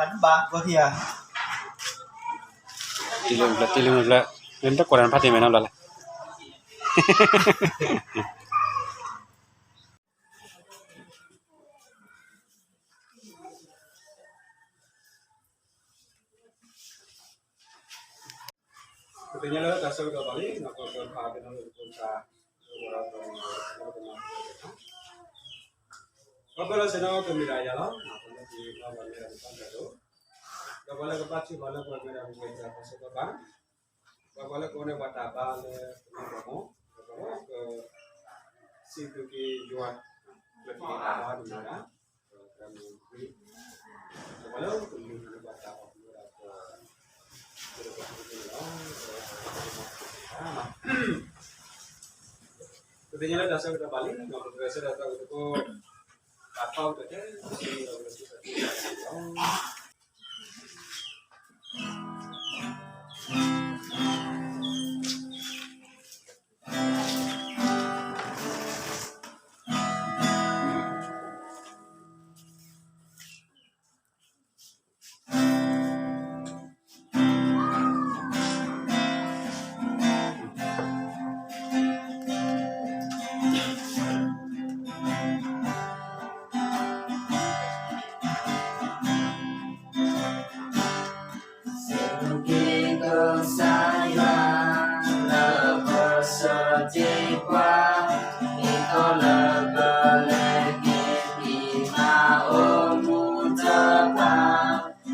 တံၢ်လံမ့ၢ်ဖျၢၣ်, တံၢ်လံမ့ၢ်ဖျၢၣ်, လၢနတၢ်ကွၢ်တၢ်နဖးတံၢ်မဲာ်နီတဘျီလဲၣ်. ပသ့ၣ်ညါလၢတၢ်ဆၢကတီၢ်ဘၣ်လံ, ပကဖးပနီၣ်လၢပကဖး, ပကဖးလီၤစ့ၢ်နီၤ ကမ့ၢ်ဒၣ်ယၤလီၤ, ပမ့ၢ်ပှၤလၢကဘၣ်ထံၣ်ပှၤလၢပှၤမ့ၢ်ဒၣ်ပဝဲတၢ်ပၢဆှၢကဘၣ်, ပှၤလၢကအိၣ်န့ၣ်ပှၤတၢ်ဘါလၢပမ့ၢ်ပှၤမိၢ်, ပှၤလၢကစံးဘျုးက့ၤယွၤ, လၢပတၢ်ဘါန့ၣ်မ့ၢ်ဒၣ် ပှၤလၢကမ့ၢ် ပှၤလၢကမ့ၢ်ပှၤတၢ်အီၣ်မ့ၢ်ဒၣ်ပှၤ လၢပှၤလၢကမ့ၢ်လီၤ. ပသ့ၣ်ညါလၢတၢ်ဆၢကတီၢ်ဘၣ်လံ, ပကဂဲၤဆၢထၢၣ်သးဝံၤသကိး, တၢ်ဖးအိၣ်တၢ်တဲ, ပစံးဘျုးယွၤလီၤ. စံးဘျုးက့ၤကစၢ်ယွၤ လၢပစၢၤတ့ၢ်ပှၤ, ဒ်သိးလၢပလဲၤက့ၤ မၤအိၣ်မူတဖၣ်,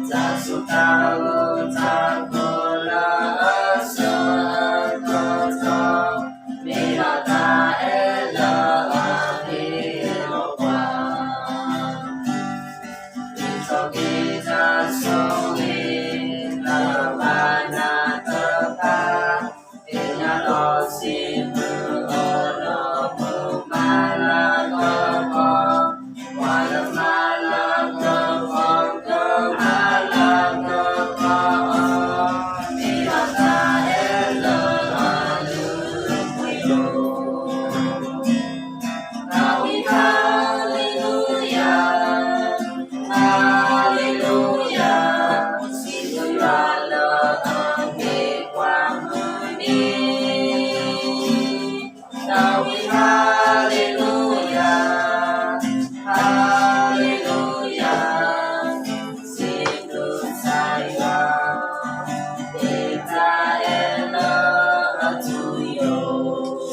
တၢ်ဆူးတၢ်ဂိၢ်တၢ်ကိၢ်လၢအဆၢအကတီၢ်, မ့ၢ်ဒၣ်တၢ်အဲၣ်လၢအဟ့ၣ်လီၤပှၤ ဒ်သိးက့ၤတၢ်ဆိၣ်ဂ့ၤ လၢဘၣ်နၤတဖၣ်, သ့ၣ်ညါလီၤစံးဘျုးအီၤ ဒီးမၤလၤကပီၤ, ပှၤလၢမၤလၤကပီၤ ကမၤလၤကပီၤအီၤ, မ့ၢ်ဒၣ်တၢ်အဲၣ်လၢအလုၢ်အပှ့ၤလီၤ. သးဝံၣ် Hallelujah, Hallelujah, စံးဘျုးယွၤလၢအမ့ၢ်ပှၤမုၢ်နံၤ, သးဝံၣ် Hallelujah, Hallelujah, စံးဘျုးကစၢ်ယွၤ, မ့ၢ်တၢ်အဲၣ်လၢအထူအယိာ်.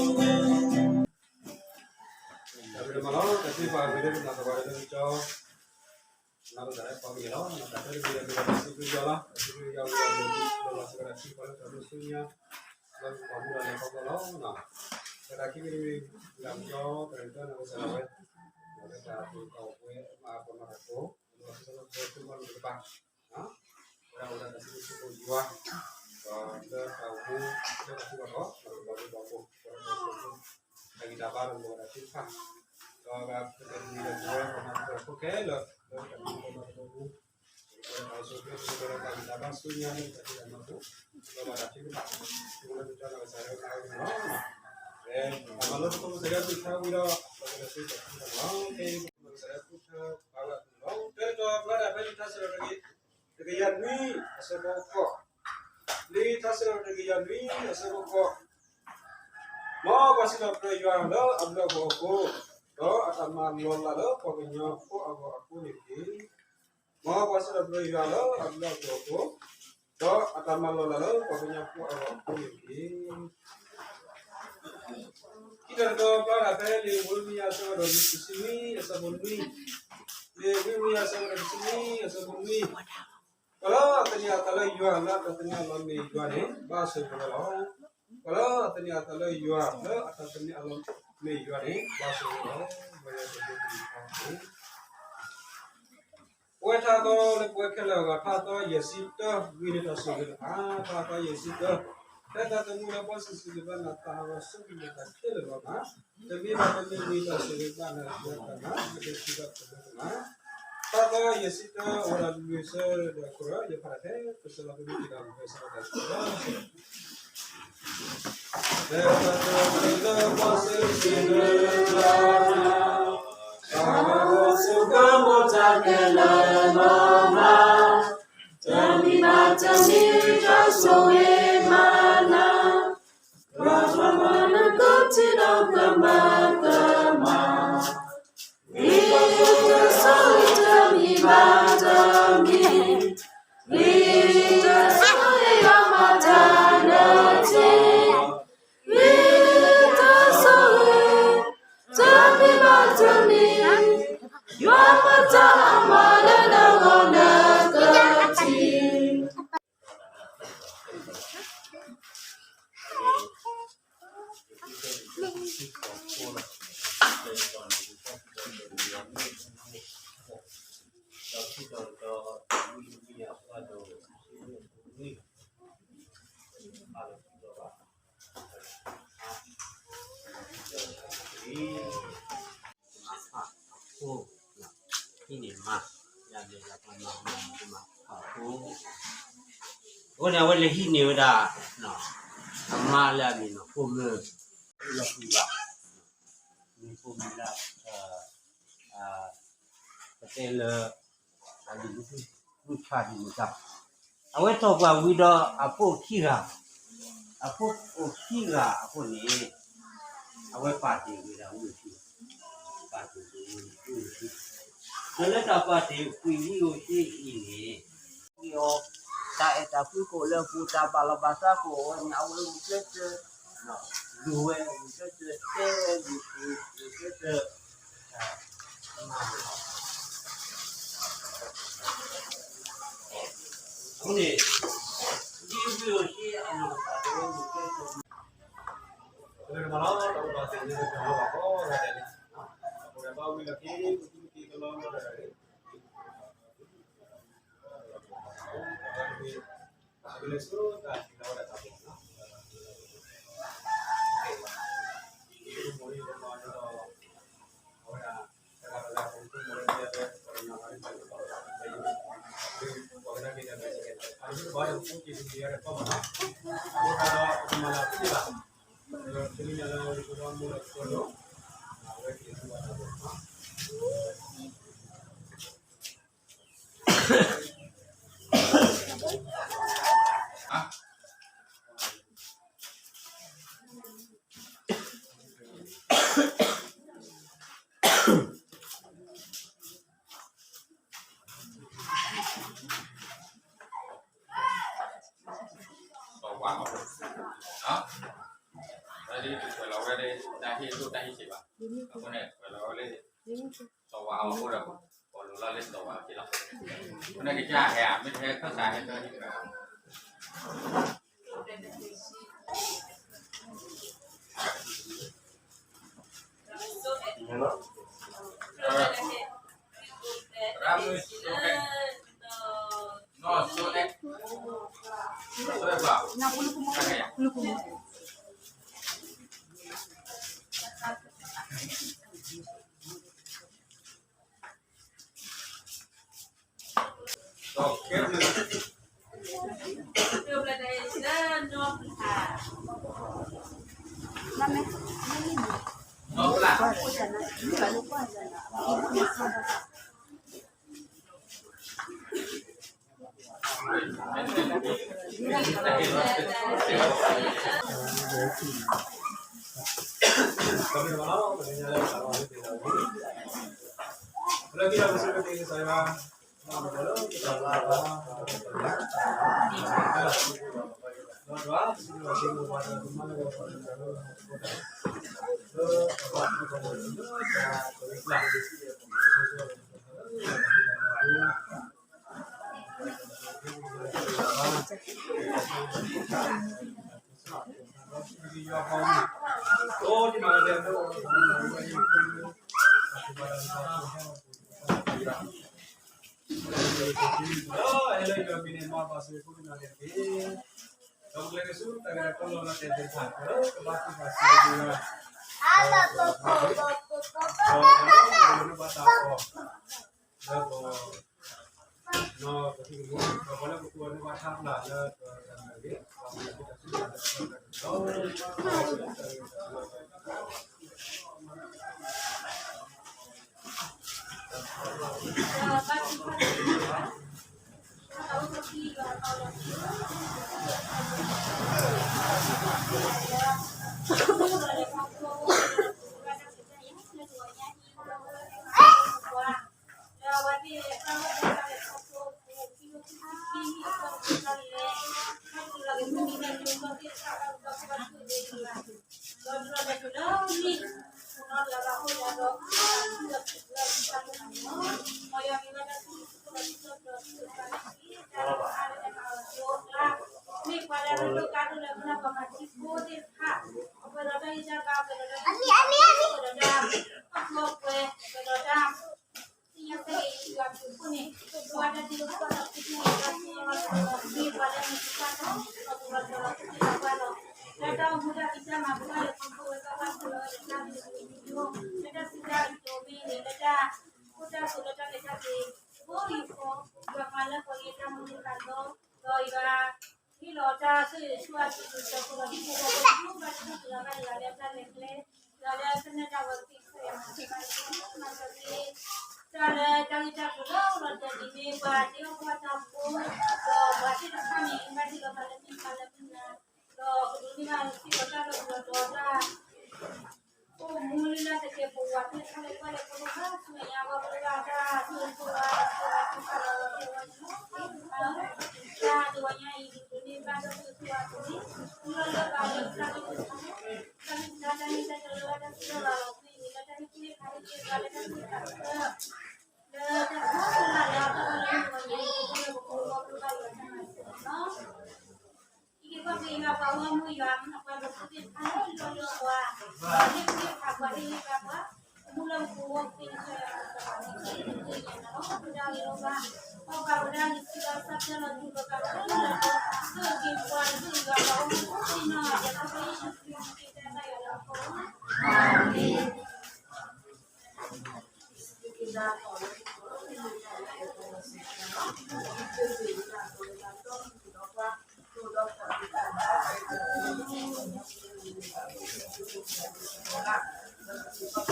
တၢ်ဘျုးဒိၣ်မးလီၤ, တၢ်ထုကဖၣ်အဂ့ၤလၢပနၢ်ပၢၢ်ဘၣ်လၢကစၢ် နၢ်ပၢၢ်တၢ်လၢပှၤကညီလီၤ. တၢ်တဲတမံၤဒီး မ့ၢ်ဒၣ်တၢ်စံးဘျုးယွၤလီၤ, တၢ်စံးဘျုးယွၤဝံၤဒီး မ့ၢ်ဒၣ်လီၤစ့ၢ်ကီးတၢ်ထုကဖၣ်လၢတၢ်ဘျုးဆူညါ လၢပပာ်မူဒၣ်လဲၤခီဖျိလီၤ. တၢ်တၢ်ခံမံၤတမံၤ လၢကစၢ် တၢ်ရဲၣ်တၢ်ကျဲၤန့ၣ်ကစၢ်ဒၣ်ဝဲ ဒီးလၢတၢ်သူၣ်တၢ်အိၣ်ဖှိၣ် မၤအပှၤမၤတၢ်ဖိ လၢအစၢၤလၢပှၤသုးမုၢ်သ့ၣ်တဖၣ် ဝဲဒၣ်အိၣ်ဒီးတၢ်စံးဘျုးစံးဖှိၣ်ယွၤ ဒီးလၢတၢ်အိၣ်မူ လၢတၢ်ထံၣ်ဘၣ်ဒီး ဒီးပှၤလၢပှၤဖိ ဒီးပှၤဖိ တၢ်ဂံၢ်တၢ်ဘါဒီးလိၣ်ဝဲဒၣ်သ့ၣ်တဖၣ် ဒီးပကတဲတမံၤဒီး ပဝဲပှၤမၤတၢ်ဖိခဲလၢာ် လၢတၢ်မူဒီးမၤတၢ်ဖိ ပဝဲတၢ်အိၣ်ဆူၣ်အိၣ်ချ့ ပဝဲဒၣ်တၢ်ဂံၢ်တၢ်ဘါဆူညါလၢတၢ်ဖံးတၢ်မၤဖိ ဒီးဘၣ်တၢ်ထုကဖၣ် ပဝဲလၢပကစၢ်ဒီးကစၢ်ယွၤအဂီၢ်လီၤ. ပမၤလိသကိးကစၢ်ယွၤအကလုၢ်ကထါဝံၤဒီး ပကလဲၤဆူတၢ်ထုကဖၣ်လီၤ. ကစၢ်ယွၤအကလုၢ်ကထါပာ်ဝဲအသိးလီၤ. တၢ်ကတိၤဖျါဒၣ်ဖဲလံာ်ထါစံးထီၣ် တကယၤနွံ အဆၢဖိဃိး, လံာ်ထါစံးထီၣ်တကယၤနွံအဆၢဖိဃိး, မ်ပှၤစံးထီၣ်ပတြၢၤယွၤလၢအဘျုးအဖှိၣ်အဃိ, ဒီးအတၢ်မၤလီၤလးလၢပှၤကညီဖိအဂီၢ်အဃိန့ၣ်တက့ၢ်. မ်ပှၤစံးထီၣ်ပတြၢၤယွၤလၢအဘျုးအဖှိၣ်အဃိ, ဒီးအတၢ်မၤလီၤလးလၢပှၤကညီဖိအဂီၢ်အဃိန့ၣ်တက့ၢ်. ခံတၢ်ကတိၤဖျါဒၣ်ဖဲလံာ်ဧ့ၤဘြံၤ အဆၢဒိၣ်တဆံနွံ အဆၢဖိနွံ, လံာ်ဧ့ၤဘြံၤ အဆၢဒိၣ်တဆံနွံ အဆၢဖိနွံ, ပှၤလၢအသန့ၤအသးလၢယွၤ လၢအတၢ်သန့ၤအလီၢ်မ့ၢ်ယွၤန့ၣ် ဘၣ်ဆိၣ်ဂ့ၤဝဲလီၤ. ပှၤလၢအသန့ၤအသးလၢယွၤ လၢအတၢ်သန့ၤအလီၢ်မ့ၢ်ယွၤန့ၣ် ဘၣ်ဆိၣ်ဂ့ၤလီၤ. ပဝဲထါသီလၢ ပဝဲခဲလၢာ်အဂီၢ် ထါသီယဲၢ်ဆံတၢ ဂ့ၤန့ၢ်တၢ်ဆိၣ်ဂ့ၤတဖၣ်, ထါသီယဲၢ်ဆံတၢ, ဖဲသးသမူလၢပှၤစံးဆံးဘျုးဘၣ်နၤ သးဟးဂီၤဆူမဲာ်ညါတၢ်ခဲလၢာ်လီၤ. တမ့ၢ်ဘၣ်တမ့ၢ်ဝံၤတၢ်ဆိၣ်ဂ့ၤဘၣ်နၤ ယွၤတၢ်မၤ တကဲထံၣ်ဘၣ်တမံၤတမံၤ, ထါသီယဲၢ်ဆံတၢ အိၣ်ဝဲဒၣ်လွံၢ်ဆၢဒီး ခိၣ်ဒီး ယဖးတၢ်ထဲ ကစၢ်လီၤ ပမ့ၢ်တံၤဒီး ပကစၢ်လီၤတၢ်ဆိၣ်ဂ့ၤ လၢတၢ်ဆိၣ်ဂ့ၤလၢပှၤစံးဆံးဘျုးဘၣ်နၤ, သးဟးဂီၤဆူကမူၤတၢ်ခဲလၢာ်လီၤမး. မၤဖးအဖိ, ဟံးန့ၢ်မါ, ယၤန့ၣ်ယၤပှၤမၤမၤမၤဖးအဖိ, အဃိန့ၣ် အဝဲလဲၤဟံးန့ၢ်ဝဲဒၣ် အမါလၢအမ့ၢ်နီၢ်ဖိမုၣ်, လီၤဃံဘၣ်, မ့ၢ်ဖိမုၣ်လၢ ပတဲလၢ အလံၤမုၢ်ဆါဒ်န့ၣ်တၢ်, အဝဲထီၣ်ပှၢ်ဝံၤဒီးအဖိအိၣ်ခံဂၤ, အဖိအိၣ်ခံဂၤအဃိန့ၣ် အဝဲပာ်တ့ၢ်ဝံၤဒၣ်ဝံၢ်ခံ, ပာ်တ့ၢ်ဝံၤဝံၢ်ခံ, ဒီးလၢတၢ်ပာ်တ့ၢ်ဝံၢ်ခံအံၤန့ၣ် အီၤ တၢ်အဲၣ်တၢ်ကွံကအိၣ်လၢအပူၤ, တၢ်ဘၣ်လီၤဘၣ်စးကအိၣ်ဝဲန့ၣ် အဝဲဂုာ်ကျဲးစၢး လူၤဝဲဂုာ်ကျဲးစၢး, တဲဝဲဂုာ်ကျဲးစၢး, အဃိန့ၣ် ဒ်ဝံၢ်အိၣ်ဆံအနီၢ်ကစၢ်တဲဝဲဂုာ်ကျဲးစၢး, ပကဘၣ်လီၤတၢ်ဘၣ်သ့ၣ်န့ၣ် ပကဘၣ်လီၤဘၣ်ကီးဂၤဒဲးန့ၣ်, ပကဘၣ်ဝံၤလီၢ်ခံ ပကက့ၤကလီလီၢ်တဂၤန့ၣ် စီၤဝါအီၤ, တၢ်လၢပှဲၤလီၤဝဲလၢ တၢ်ဟ့ၣ်ဒိၣ်တၢ်ဟ့ၣ်ဆံးဘၣ်, အဃိန့ၣ် ပှဲၤလီၤဝဲလၢ စီၤဝါအီၤအဃိဒီး ပှဲၤလီၤလၢစီၤဝါအီၤလီၤ, အဃိန့ၣ်ကစၢ်ဟဲဧါ, မ့ၢ်တဟဲခၢၣ်စးဟဲတၢ်ဟ့ၣ်တဂၤ တၢ်ဒိၣ်ကါဒိၣ်လၢပနၢ်ပှၤမၤထံဖိသ့ၣ်တဖၣ်, အပှဲၤဒီးတၢ်ဂံၢ်တၢ်ဘါ, အပှဲၤဒီးတၢ်ဂံၢ်တၢ်ဘါ, အပှဲၤဒီးတၢ်အီၣ်ကူအီပှဲၤ, အပှဲၤဒီးတၢ် သ့ၣ်ညါသ့ၣ်ဂ့ၤယွၤဘျုးဖှိၣ်န့ၣ်, ယွၤတၢ်ဒုးကစီၣ်ဒီး ကသ့ၣ်ညါတၢ်သ့ၣ်ညါလီၤ, မ့ၢ်ပှၤလၢမုၢ်ကစၢ်ထီၣ် ဒီးပှၤလီၤလီၤကသ့ၣ်ညါပှၤလီၤ, လၢတၢ်အိၣ်မူတၢ်ဖံးတၢ်မၤပှၤလၢ ပှၤဖိဝဲကဘၣ်ဖိလီၤဝဲဒီးတၢ်ဘျုးဖှိၣ်, လၢတၢ်စံးတၢ်ကတိၤမ့ၢ်ဂ့ၤ, လၢတၢ် အိၣ်တၢ်ဆိးလၢတၢ်လဲၤတၢ်က့ၤ, အိၣ်ဂ့ၤဃီ, ယွၤမၤလၢပှၤဂ့ၤတၢ်မူန့ၢ်သးဒီး, ဒီးယွၤ ဟ့ၣ်လီၤတၢ်ဆိၣ်ဂ့ၤဆိၣ်ဝါက့ၤ ကစၢ်ဖိလီၤဒ်ဖိဝဲဖိ ဘၣ်တၢ်ဆိၣ်ဂ့ၤဘၣ်ယွၤလၢတၢ်လဲၤကျဲ, ယွၤလၢကနၣ်တၢ်ဝဲကသ့ၣ်ကစၢ်ယွၤမၤစၢၤဘၣ်ယွၤ, မၤစၢၤက့ၤ တၢ်လၢတၢ်ဂ့ၢ်တၢ်ကျိၤလၢလီၤတံၢ်န့ၣ် ပှၤသ့ၣ်အိၣ်ဖှိၣ်တၢ်ဖိ, ဒီးပှၤသ့ၣ်တဖၣ်န့ၣ် ဘၣ်ဟ့ၣ်လီၤသးလၢမုၢ်မဆါလၢမုၢ်နၤ, ဒီးကဒိးန့ၢ်ဘၣ်စ့ၢ်ကီးတၢ်လၢပလီၢ်ဒီးတၢ် အိၣ်မူလၢတၢ်တကဲပဝးသ့ၣ်တဖၣ်လၢပှၤလဲၤခီဖျိဘၣ်ဆူမဲာ်ညါ ပှၤဘၣ်တၢ်ဆိၣ်ဂ့ၤဆိၣ်ဝါ ဆိၣ်ဂ့ၤဆိၣ်ဝါသ့ၣ်တဖၣ်လီၤ တၢ်တဝီညါအံၤ ဒ်သိးန့ၢ်ဘၣ်တၢ်ဆိၣ်ဂ့ၤဆိၣ်ဝါအပူၤန့ၣ် မ့ၢ်လၢပှၤ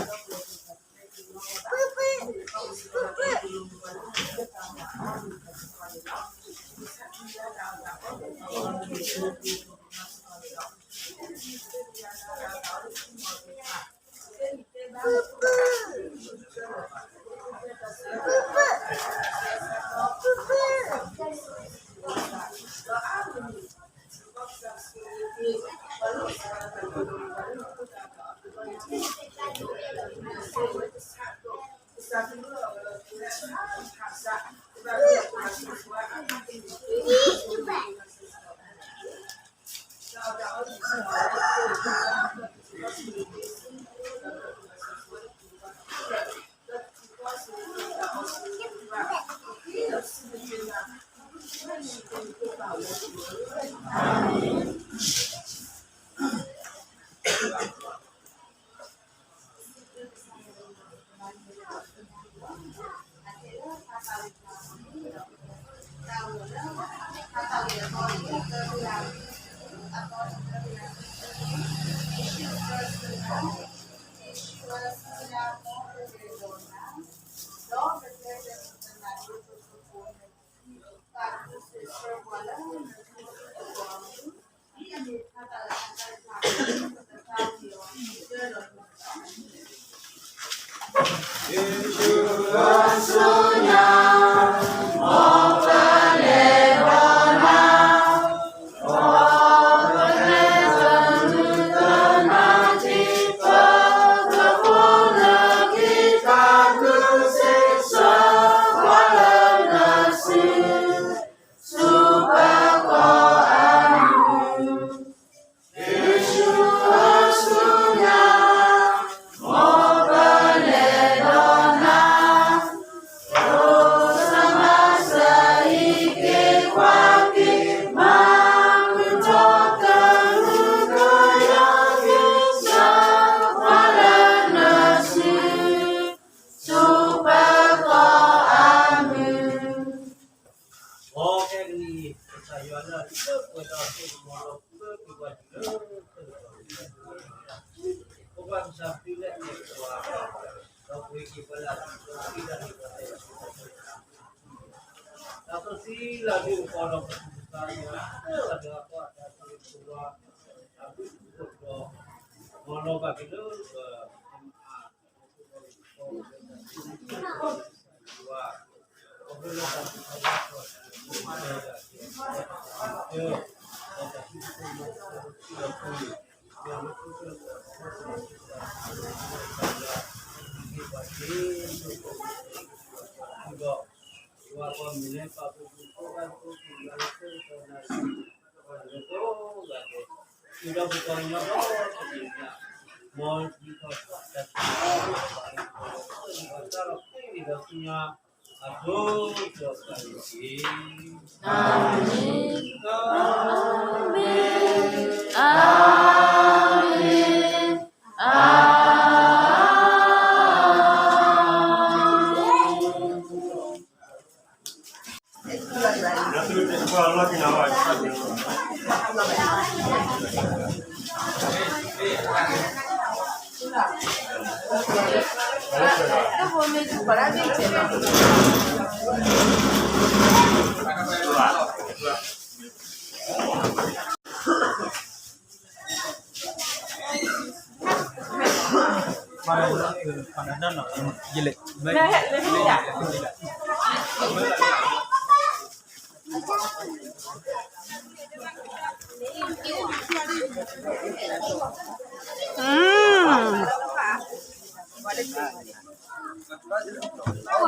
လၢတၢ်ဆိၣ်ဂ့ၤဆိၣ်ဝါ တၢ်မ့ၢ်တၢ်တၢ်မ့ၢ်တၢ်တီလၢဘၣ်တၢ်ဆိၣ်ဂ့ၤလီၤလီၤ မ့ၢ်ဂ့ၤလၢတၢ်ဟ့ၣ်ကူၣ်ဟ့ၣ်ဖးဟ့ၣ်ကူၣ်ပှၤလၢတၢ်ဆိၣ်ဂ့ၤသးတဖျၢၣ် လၢတၢ်ဖိလၢ်လၢတၢ်ဖိလၢ်လၢပှၤလၢပှၤဘၣ်ယွၤတၢ်မၤစၢၤလီၤ ဟံးက့ၤကွၢ်က့ၤယွၤပှၤဂီၢ်မုၢ်ယွၤ ပှၤမၤဖိသ့ၣ်တဖၣ်လၢလီၢ်လၢပှၤ ပှၤဟ့ၣ်ကူၣ်ဟ့ၣ်ဖးပှၤဟ့ၣ်ဂံၢ်ဘါပှၤ မူလၢပဖိဝဲသ့ၣ်တဖၣ်လၢပှၤသ့ၣ်ညါလီၤ ပတၢ်ဂ့ၤလီၤဘၣ် ပှၤဘၣ်ဝဲဒၣ်န့ၣ် စံးဘၣ်စၢ်ဖျၢၣ်လီၤတူၢ်လီၤကာ်လီၤလၢလၢပှၤ ဆိၣ်ဂ့ၤက့ၤပှၤ ဆိၣ်ဂ့ၤယွၤပှၤဂီၢ်မုၢ်ဖိသ့ၣ်နီၢ် ယွၤတၢ်ဖိယ့ၣ်ၡူးခရံာ်မ့ၢ်က့ၤတၢ်သၣ်ယွၤလၢအဖီခိၣ် ဒီးပှၤကညီဒီတက့ၢ်ညါ, မ်ဒ်သိးတၢ်သံတၢ်ဘၣ်အံၤ ကစၢ်ဒီးဃ့န့ၢ်ဒီးဆူညါ အဒိကတၢၢ်တက့ၢ်. အၤမ့ၣ်, အၤမ့ၣ်, အၤမ့ၣ်, အၤမ့ၣ်.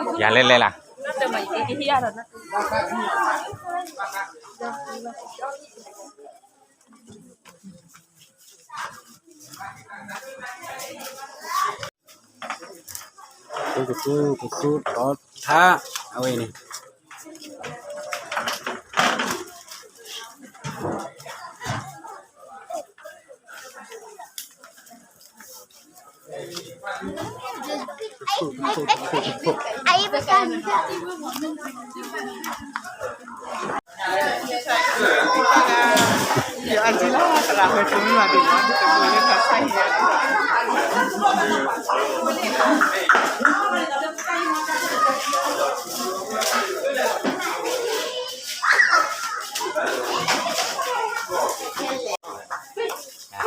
ယၤလဲၣ်လဲၣ်လၢ်. ကသူ ကသူ ထီထါ အဝဲန့ၣ်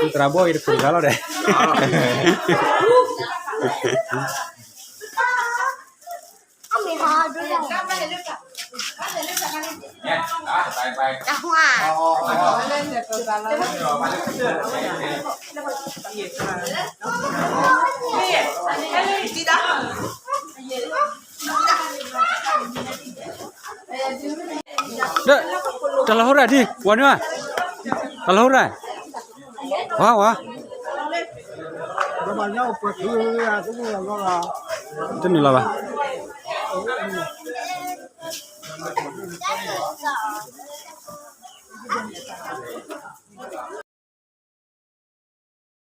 သရၣ်ဘီအံၤတခိၣ်တဂၤလီၤဒီး ဒီး တၢ်လီၢ်ဟိရၣ်ဒံး ဝၤနုၤဧါ, တၢ်လီၢ်ဟိရၣ်, ဝၤ ဝၤ, တနုာ်လီၤဘၣ်.